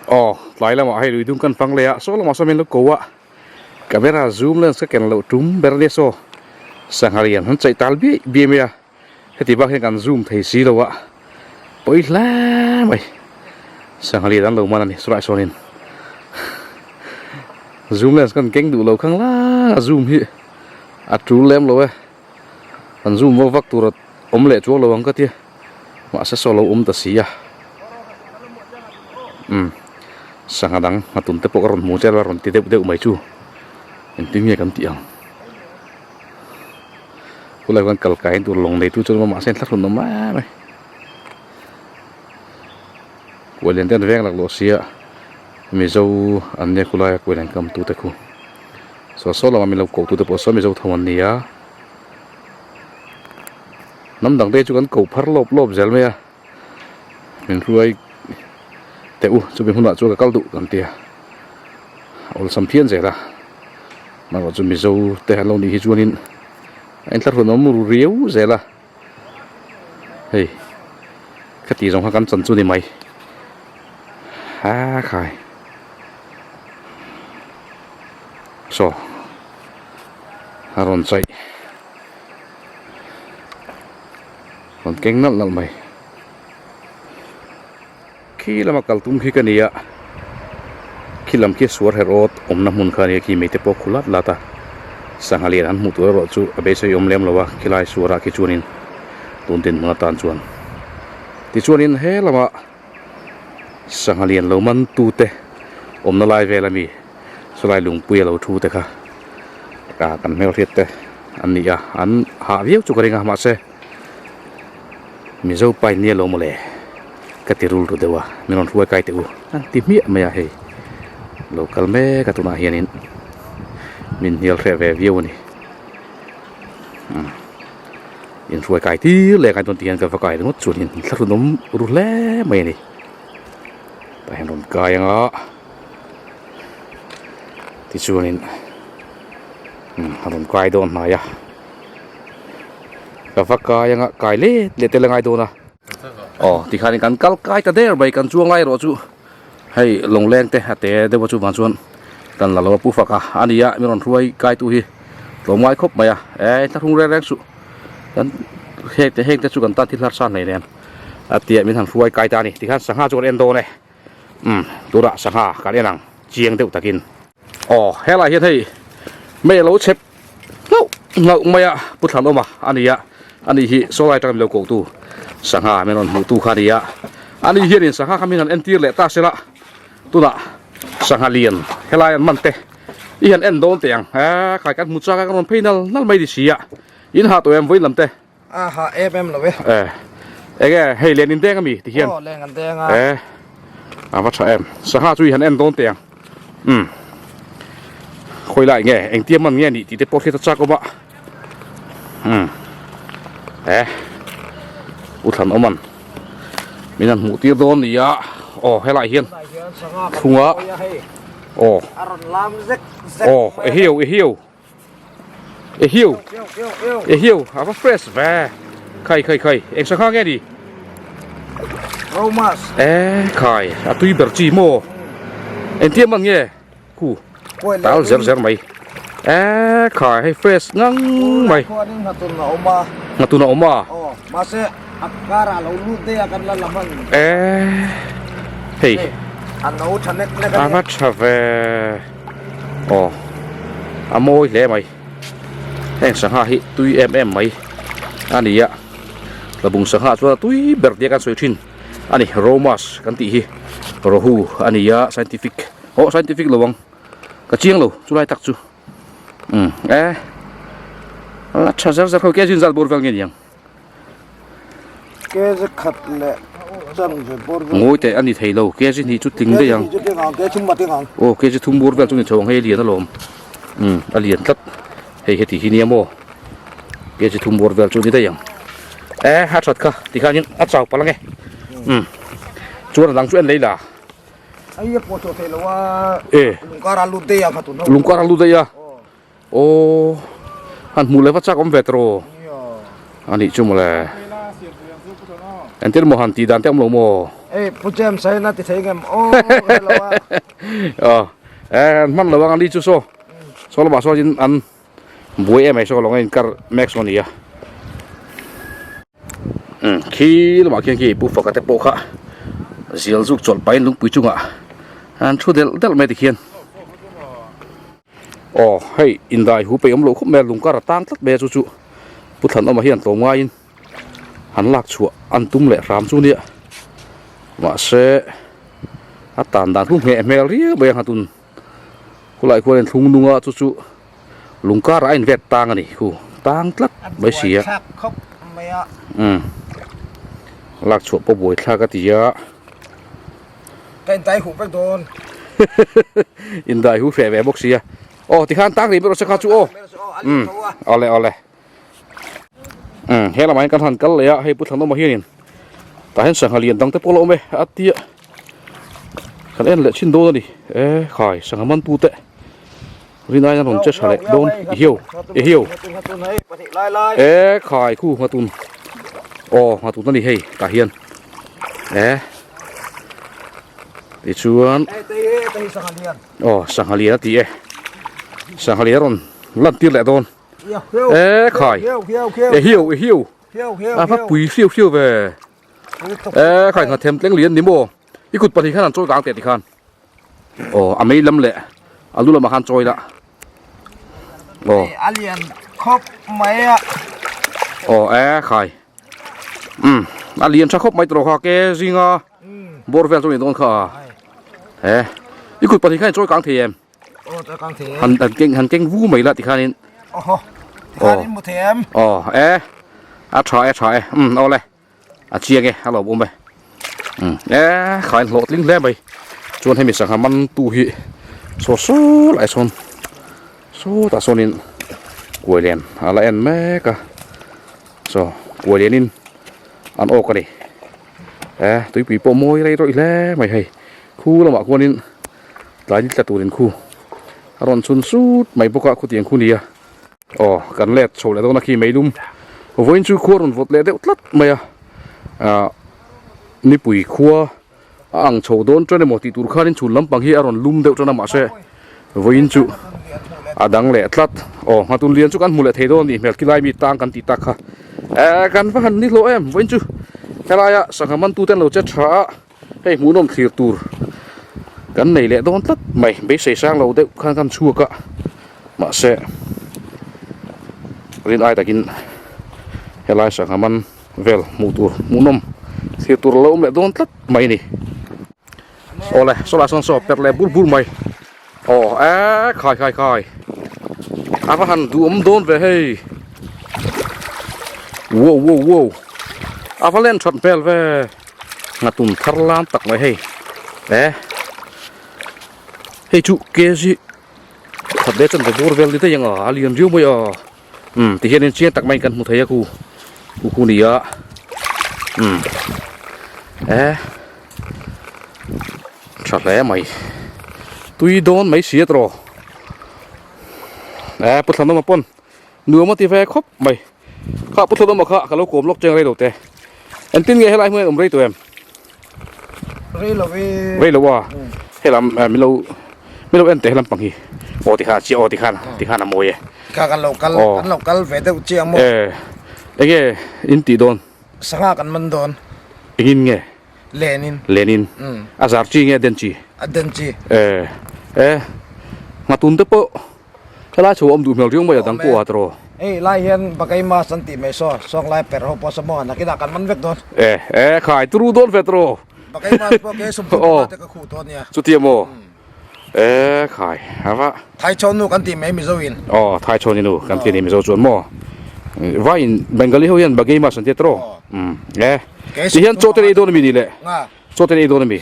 Aw tlai lamah hei lui dung kan fang leh a saw lamah saw min lo ko a camera zoom lens ka ken loh tum ber ania saw sangha lian han chaih tal biaih biaih mai a heti bak hian kan zoom thei si lo a pawi hle mai sangha lian an lo man a ni chulaiah sawnin zoom lens kan keng duh lo khang lai a zoom hi a tul lem lo e an zoom vak vak tur a awm leh chuang lo ang ka tia mahse saw lo awm ta si a umm sangha dang a tum te pawh ka rawn hmu chiah a rawn ti deuh deuh mai chu engtin nge kan tih ang khulai khan kal kai tur lawng nei tu chu mahse thla hlun awm mai mai kuah lian te an veng laklawh sia mizo an nia khulai a kuah lian kam tu te khu saw saw lama min lo koh tu te pawh saw mizo tho an ni a. Hnam dang te chu kan ko phar lawp lawp zel mai a min hruai teh u chumi hunah chuan ka kal duh kan tia awlsam phian zel a amaherawh chu mizo te an lo nih hi chuanin a inthlahrun awm ru riau zel a hei khati zawng kha kan chan chu ni mai ha khai saw a rawn chaih. Rawn keng nalh nalh mai. Khi lama kal tum khi ka ni a, khi lam khi suar her awt awmna hmun kha a ni a, khi mei te pawh khu lat lat a, sangha lian an hmuh tur erawh chu a beisei awm lem lo a, khilai suarah khi chuanin tun dinhmun atan chuan tichuanin he lama sangha lian lo man tute awmna lai vel ami chulai lungpui a lo thu te kha ah kan hmelhriat te an ni a an hah viau chu ka ring a mahse mizo pa in nia lo mawle ka ti rul ru deuh a min rawn hruai kai teh u an ti hmiah mai a hei lo kal mek a tunah hianin min hnial hreh ve viau a ni umm inhruai kai tir leh ngai dawn tih hian ka va kai ringawt chuanin thlahrun awm ru hle mai a ni tah hian rawn kai ang a. Tichuanin a rawn kai dawn hnai a ka va kai anga kai let let te la ngai dawn a aw tikhanin kan kal kai ta der mai kan chuang lai erawh chu hei lawngleng te a te deuh a chuvang chuan kan la lo a pu fak a a ni a mi rawn hruai kai tu hi tlawm ngai khawp mai a e thlahrung reng reng suh kan heng te heng te chu kan tan thil harsa hnei nen a tia min han hruai kai ta a ni tikhan sangha chu kan en dawn e. Umm turah sangha kan en ang chiang deuh takin. Aw helai hian hei mei alo chep hlauh hlauh mai a pu thlan awm a a ni a ani hi sawlai atanga min lo koh tu sangha min rawn hmuh tu kha a ni a ani hianin sangha kha min han entir leh ta sela tunah sangha lian helai an man te i han en dawn teh ang eee khai kan hmu chak a kan rawn phei nal nal mai ni si a in hah tawh em vawiin lam te. A ha em em lo e. Eh. Enge hei len in deng ami ti hian. Aw leng an deng a. Eh. A va tha em. Sangha chu i han en dawn teh ang. Umm. Khawi lai nge engtia man nge ni tih te pawh hriat a chak awm a. Umm. Eh. U thlan awm an. Min han hmuh tir dawn ni a. Aw helai hian. Thlunga. Aw. A rawn lam zek zek. Aw e hiu e hiu. E hiu e hiu a va fresh ve khai khai khai eng sangha nge ni Romas e khai a tui ber chi maw engtia man nge khu tal zer zer mai e khai hei fresh ngang mai ngatun a awm a mahse a kara lo lut daih a kan la lam e hei a no tha nek nek a va tha ve. Aw a mawi hle mai heng sangha hi tui em em mai a ni a tlabung sangha chuan a tui ber tia kan sawi thin a ni romas kan tih hi rohu a ni a scientific aw scientific lo ang ka chiang lo chulai tak chu umm e a tha zer zer ho ke zin zat bawr vel nge ni ang. Kg khat leh chan ve bawr vel. Ngawi teh a ni thei lo kg hnih chu tling daih ang. Kg hnih chu tling ang kg thum a tling ang. Aw kg thum bawr vel chu ni tho ang hei a lian alawm umm a lian tlat hei heti hi nia maw kg thum bawr vel chu ni daih ang e a that kha tikhanin a chau palh ange umm chuan a dang chu en lei la. Ai a pawh chhuah theih lo a lungkar a lut daih a kha tun ho. Lungkar a lut daih a. Aw han hmuh leh va chak awm ve tawh a nih chu mawle. Entir maw han tih dan te awm lo maw? Ei Pu James a hian a ti thei ngem aw hello a. Aw e an hman lo ang ani chu saw saw lamah sawn in an buai em ai saw lawng a inkar mek saw ania. Umm khi lamah khian khi Pu Faka te pawh kha zial zuk chawlh pahin lungpui chungah an thu delh delh mai tikhian. Aw hei indai hu peih awm loh khawp mai a lungkar a tang tlat mai a chu chu Pu Thlanawma hian tlawm ngaiin han lak chhuah an tum leh hram chu nia mahse a tan dan chu ngheh hmel riau mai a nghatun khulai khuanin thlung nunga chu chu lungkar ah a invet tang a ni khu tang tlat mai si a umm lak chhuah pawh buaithlak a ti a. Ka indai huh vek dawn. Indai huh hreh ve bawk sia. Aw tikhan tang rih ber aw se kha chu aw. Umm awle awle. Umm he lamah hian kan han kal leh a hei Pu Thlanawma hianin tah hian sangha lian dang te pawh a la awm e a tia kan en leh thin dawn a ni. E khai sangha man tu te rinai an rawn che tha leh dawn i hiu i hiu e khai khu nghatun aw nghatun a ni hei tah hian e tichuan aw sangha lian a ti e sangha lian a rawn lan tir leh dawn e khai e hiu e hiu a va pui hriau hriau ve e khai nghathem tleng lian ni maw i kut pahnih khan an chawi kang teh tikhan. Aw a mei lam leh a lu lamah khan chawi la. Aw. A lian khawp mai a. Aw e khai. Um a lian tha khawp mai tawh kha ke zinga bawr vel chu ni dawn kha a. E i kut pahnih khan i chawi kang thei em? Aw chawi kang thei em. Han han keng han keng vu mai la tikhanin. Awhaw tikhanin mu thei em? Aw e a tha e tha e um aw le. A chiang e, a lawm awm e. Umm e kha in hlawhtling hle mai. Chuan hemi sangha man tu hi saw saw lai sawn sawtah sawnin kuai lian a la en mek a. Saw kuai lianin an awk a ni. E tuipui pawh mawi rei rawih hle mai hei. Khu lamah khuanin tlai ni tla turin khu a rawn chhun sut mai bawk a khutiang khu nia. Aw kan let chho leh dawn a khi meilum vawiin chu khua rawn vawt leh deuh tlat mai a ah nipui khua a ang chho dawn tan emaw tih tur khanin chhun lampang hi a rawn lum deuh tan a mahse vawiin chu a dang leh tlat aw nghatun lian chu kan hmu leh thei dawn a nih hmel khilai mi tang kan tih tak kha eh kan va han ni hlawh em vawiin chu helaia sangha man tute an lo che tha a hei hmuhnawm thlir tur kan nei leh dawn tlat mai beisei sang lo deuh khan kan chhuak a mahse rin ai takin helai sangha man vel hmuh tur hmuhnawm thlir tur a lo awm leh dawn tlat mai a ni awle sawlai sawn saw per leh bur bur mai aw e khai khai khai a va han duhawm dawn ve hei wow wow wow a va len that hmel ve. Nghatun thar lam tak mai hei e hei chu kg khat leh chuan bawr vel ni daih ang a a lian riau mai a umm ti hianin chiang tak maiin kan hmu thei a khu khu khu ni a umm e tha hle mai tui dawn mai si a tawh e pu thlanawma pawn Nuam a ti ve khawp mai. Kha Pu Thluadawma kha ka lo kawm lawk cheng rei lo te. Engtin nge helai hmun hian awm rei tawh em? Rei lo e. Rei lo a. Helam min lo min lo en teh helam pang hi. Aw ti khan chiah aw ti khan ti khan a mawi e. Kha kan lo kal kan lo kal ve deuh chiang maw. E enge in tih dawn? Sangha kan man dawn. Engin nge? Lenin. Lenin. A zar chi nge a den chi? A den chi. E e nghatun te pawh Helai chho awm duh hmel riau mai a dang pawh a tawh. Hei lai hian Bakai Mas an tih mai saw, sawng lai per ho pawh saw maw nakinah kan man vek dawn. E e khai turu dawn ve tawh. Bakai Mas pawh ke sum thum te ka khuh tawh nia. Chutia maw? E khai a va. Thaichhawn nu kan tih mai Mizo in. Aw Thaichhawn nu kan tih ni Mizo chuan maw? Vaiin Bengali ho hian Bagai Mas an tia tawh. E ti hian chaw te ei dawn a mi ni le? Chaw te ei dawn a mi?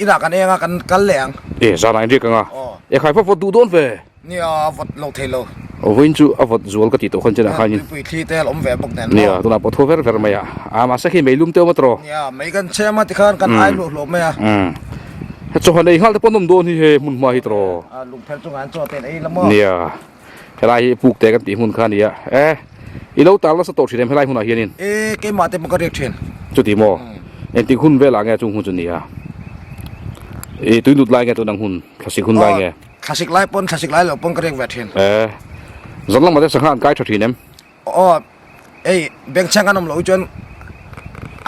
Inah kan eng a, kan kal leh ang. E, zanah in riak ang a. E khai vawt vawt duh dawn ve. Nia, a vawt lo thei lo. Vawiin chu a vawt zual ka tih tawh khan chenah khanin. Tuipui thli te a awm ve bawk nen maw. Nia, tunah pawh thaw ver ver mai a. A, mahse khi meilum te awm a tawh. Nia, mei kan chhem a tikhan kan ai luah hluah mai a. Umm. He chaw han ei nghal te pawh an awm dawn hi he hmun hma hi tawh. A, lungphel chungah an chaw te an ei la maw. Nia, helai hi puk te kan tih hmun kha a ni a. E. I lo tal nasa tawh thin em helai hunah hianin? E, keimah te pawh ka riak thin. Chuti maw? Engtik hun velah nge chung hun chu nia? I tui nut lai nge tun ang hun, thlasik hun lai nge? Thlasik lai pawn, thlasik lai loh pawn ka riak ve thin. E, zan lamah te sangha an kai tha thin em? Aw, hei bengchheng an awm loh chuan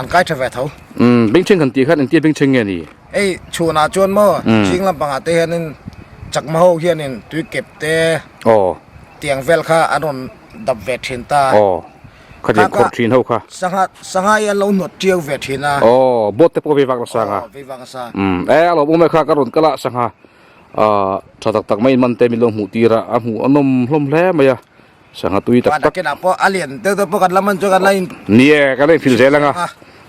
an kai tha ve tho. Umm, bengchheng kan tih khan engtia bengchheng nge ni? Hei chhunah chuan maw, chhing lampangah te hianin chakma ho hianin tui kep te, tiang vel kha an rawn dap ve thin ta. Aw, khatiang khawrh thin ho kha. Sangha, sangha hi an lo hnawt tiau ve thin a. Aw, boat te pawh vei vak nasa anga. Aw, vei vak nasa. Umm, e a lawm awm e kha ka rawn kal a sangha tha tak tak mai in man te min lo hmuh tir a, a hmuh a nawm hlawm hle mai a. Sangha tui tak tak. Nakinah pawh a lian deuh deuh pawh kan la man chuan kan la in. Ni e, kan la infil zel ang a.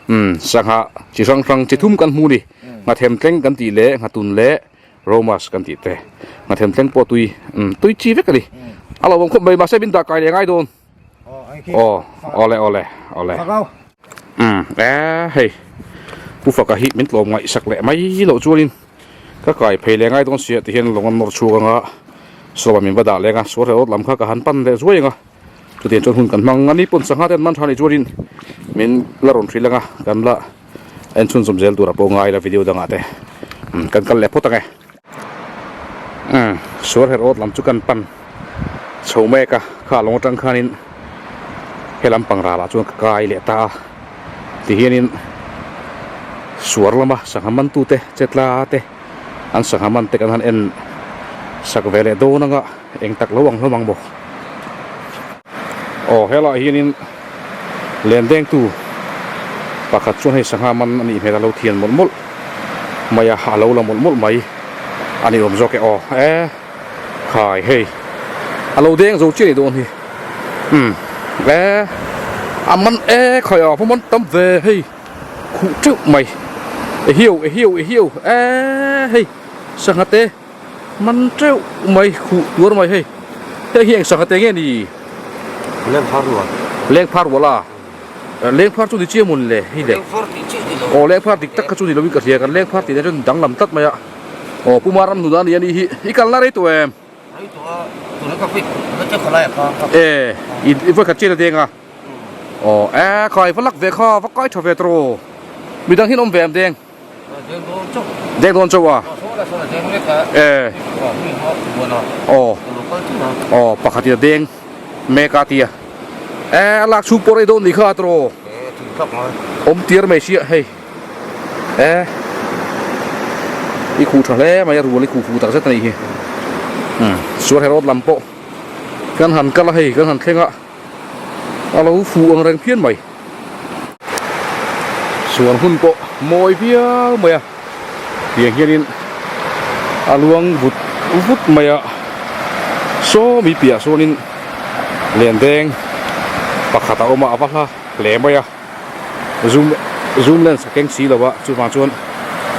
Umm, sangha chi hrang hrang chi thum kan hmu ni. Nghathem tleng kan tih leh nghatun leh romas kan tih te. Nghathem tleng pawh tui, umm, tui chi vek a ni. A lo awm khawp mai, mahse min dah kai leh ngai dawn. Aw, awle awle awle. Umm, e hei, Pu Faka hi min tlawm ngaihsak leh mai loh chuanin ka kai phei leh ngai dawn sia tihian lawng an nawr chhuak ang a, sawma min va dah leng a, sual hreh lam kha ka han pan leh zuai ang a, chutiang chuan hun kan hmang a ni pawn sangha te an man tha nih chuanin min la rawn hrilh ang a, kan la en chhunzawm zel tur a pawh ngai la video dangah te kan kal leh phawt ang e. Umm sual herh awt lam chu kan pan chho mek a, kha lawng atang khanin he lampang ralah chuan ka kai leh ta a, tihianin suar lama sangha mantute che tla te an sangha man te kan han en sak ve leh dawn anga eng tak lo ang hlawm ang maw. Aw helaiah hianin len dengtu pakhat chuan hei sangha man a nih hmel a lo thian mawlh mawlh mai a, a lo la mawlh mawlh mai a ni awm zawk e aw e khai hei a lo deng zo chiah a nih dawn hi umm e a man e khai a man tam ve hei khuh teuh mai e hiau e hiau e hiau e hei sangha te. Man teuh mai khuh tuar mai hei. Hei hi eng sangha te nge ni? Leng phar rual. Leng phar rual a. Leng phar chu ni chiang mawn le hei le. Leng phar tih chiah ni lo. Aw leng phar dik tak kha chu ni lo in ka hria kan leng phar tih na chuan danglam tlat mai a. Aw Puma ram hnuna ni a nih hi. I kalna rei tawh em? Rei tawh a, tuna ka fit ka che khawlai a kha. E, i vawikhat chian a deng a. Aw e khai va lak ve kha va kai tha ve tawh. Midang hian awm ve em deng? Deng dawn chauh a. E. Aw. Aw pakhat in a deng mek a tia. E a lak chhung pawh rei dawn ni kha tawh. Awm tir mai sia hei. E. I khuh tha hle mai a rual i khuh fuh tak zet a nih hi. Umm suar herawt lam pawh kan han kal a hei kan han thleng a. A lo fuh ang reng phian mai. Suan hun pawh mawi viau mai a, tiang hianin a luang vut vut mai a, saw mi piah sawn len deng pakhat a awm a, a va hla hle mai a, zoom zoom lens a keng si lo a, chuvang chuan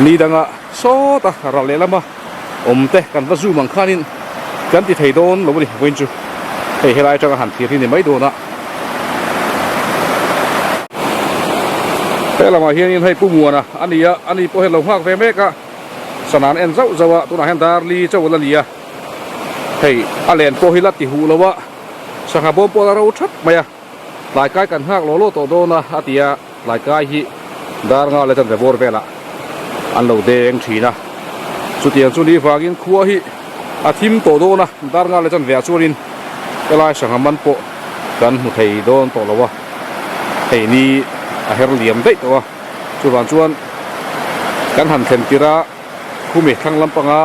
ni danga sawta ral lehlam a. Awm te kan va zoom ang khanin kan ti thei dawn lo a ni vawiin chu hei helai atanga han thlir hi ni mai dawn a. He lamah hianin hei Pu Muana a ni a, ani pawh hian lo nghak ve mek a, sana an en zauh zauh a, tunah hian dar li chauh la ni a, hei a len pawh hi la ti huh lo a, sangha bawm pawh la ro thap mai a, tlai kai kan nghak law law tawh dawn a a ti a. Tlaikai hi dar nga leh chanve bawr velah an lo deng thin a, chutiang chu ni vangin khua hi a thim tawh dawn a, dar nga leh chanve ah chuanin helai sangha man pawh kan hmu thei dawn tawh lo a, hei ni a her liam daih tawh a, chuvang chuan kan han thlen tirh a khumi thlang lampanga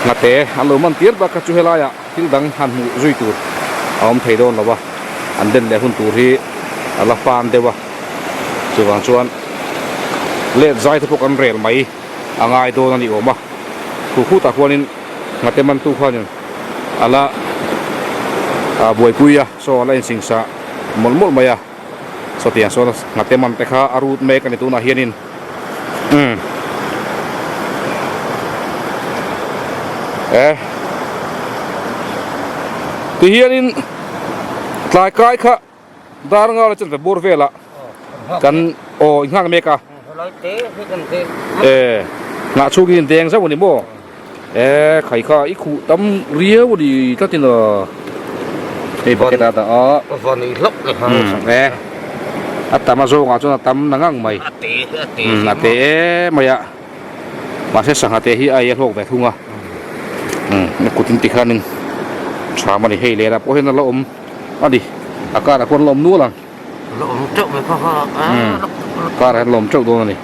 nghate an lo man tir bak kha chu helaiah thil dang han hmuh zui tur a awm thei dawn lo a, an den leh hun tur hi a la fan deuh a, chuvang chuan let zai te pawh kan rel mai a ngai dawn a ni awm a, khu khutah khuanin nghate mantu khuanin a la buaipui a, saw a la insingsa mawlh mawlh mai a. Sawtiang sawn nghate man te kha a rut mek a ni tunah hianin umm e ti hianin tlai kai kha dar nga la chen ve bur velah kan aw in nghak mek a e nghah chhungin deng zauh a ni maw. E khai kha i khuh tam riau a ni tlatin a. Hei bucket a dah a. Van ei hlauh leh nghal a. E a tam a zawngah chuan a tam na ngang mai. A te a te a te e mai a. Mahse sangha te hi a ei a hlawk ve thung a. A kut in tikhanin ṭham a ni. Hei lehlam pawh hian a la awm a ni. A karah khuan a la awm nual ang. La awm teuh mai kha kha a karah hian la awm teuh dawn a ni.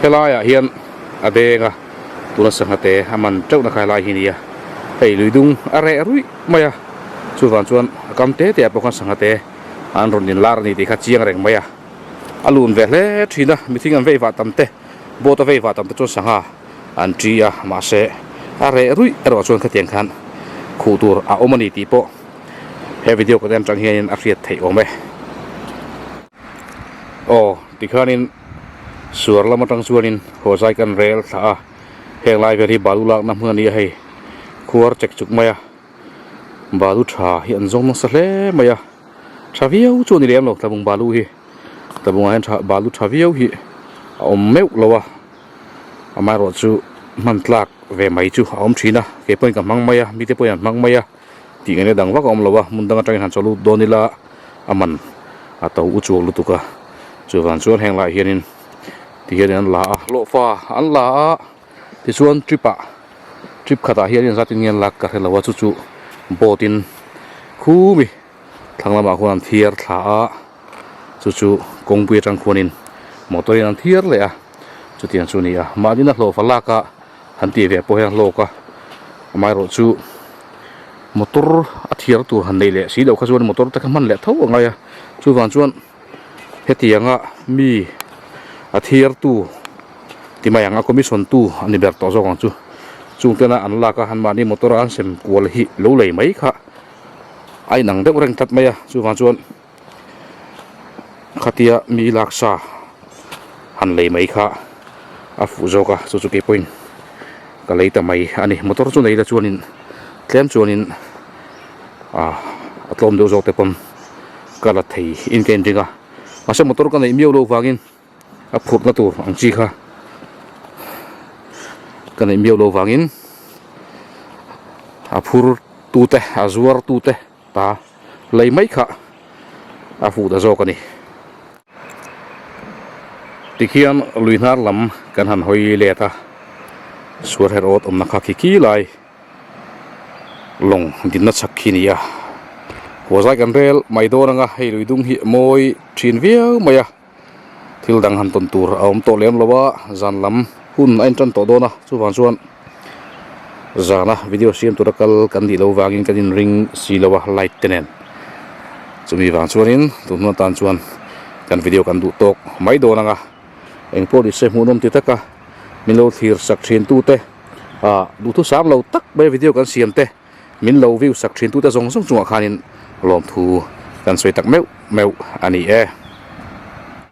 Helaiah hian a beng a tuna sangha te a man teuh na kha helai hi a ni a. Hei lui dung a reh ruih mai a. Chuvang chuan a kam te te ah pawh khan sangha te an rawn inlar a ni tih kha chiang reng mai a. A lun ve hle thin a, mithing an vei vah tam te, boat a vei vah tam te chuan sangha an ṭi a, mahse a reh ruih erawh chuan khatiang khan khuh tur a awm a ni tih pawh he video kan en atang hianin a hriat theih awm e. Aw tikhanin suar lam atang chuanin haw zai kan rel thla a, heng lai vel hi balu lakna hmun a ni a hei, khuar chek chuk mai a, balu tha hi an zawng nasa hle mai a. Tha viau chu a ni lem lo tlabung balu hi tlabungah hian tha balu tha viau hi a awm meuh lo a amaherawh chu hman tlak ve mai chu a awm thin a kei pawhin ka hmang mai a mite pawhin an hmang mai a tih ngaihna dang vak a awm lo a hmun dang atangin han chaw lut dawn ila a man a to u chuak lutuk a chuvang chuan heng lai hianin ti hianin an la a hlawhfa an la a tichuan trip ah trip khatah hianin zat in nge an lak ka hre lo a chu chu boat in khumi. Thlang lamah khuan an thiar thla a, chu chu kawngpui atang khuanin motor in an thiar leh a, chutiang chu a ni a. Mahni na hlawhfa lak a han tih ve pawh hian a hlawk a, amaherawh chu motor a thiar tur han neih leh si loh kha chuan motor te kha hman leh tho a ngai a, chuvang chuan hetianga mi a thiar tu ti mai ang a commission tu a ni ber tawh zawk ang chu, chung tena an lak a anmahni motor a an sem kual hi lo lei mai kha. A inang deuh reng tlat mai a chuvang chuan khatia mi laksa han lei mai kha a fuh zawk a chu chu kei pawhin ka lei ta mai a ni motor chu nei la chuanin tlem chuanin ah a tlawm deuh zawk te pawn ka la thei in ka inring a mahse motor ka neih miau loh vangin. A phurhna tur ang chi kha ka neih miau lo vangin a phur tute a zuar tute ta lei mai kha a fuh ta zawk a ni. Tikhian lui hnar lam kan han hawi let a, suar her awt awmna kha khi khi lai. Lawng dinna chhak khi ni a haw zai kan rel mai dawn anga hei lui dung hi mawi thin viau mai a thil dang han tawn tur a awm tawh lem lo a zan lam hun a intan tawh dawn a chuvang chuan zana video siam tura kal kan nih loh vangin kan inring si lo a light te nen chumi vang chuanin tun hun atan chuan kan video kan duh tawk mai dawn anga engpawh ni se hmuhnawm ti taka min lo thlir sak thin tute. Ah duhthusam lo tak mai video kan siam te min lo view sak thin tute zawng zawng chungah khanin lawmthu kan sawi tak meuh meuh a ni e.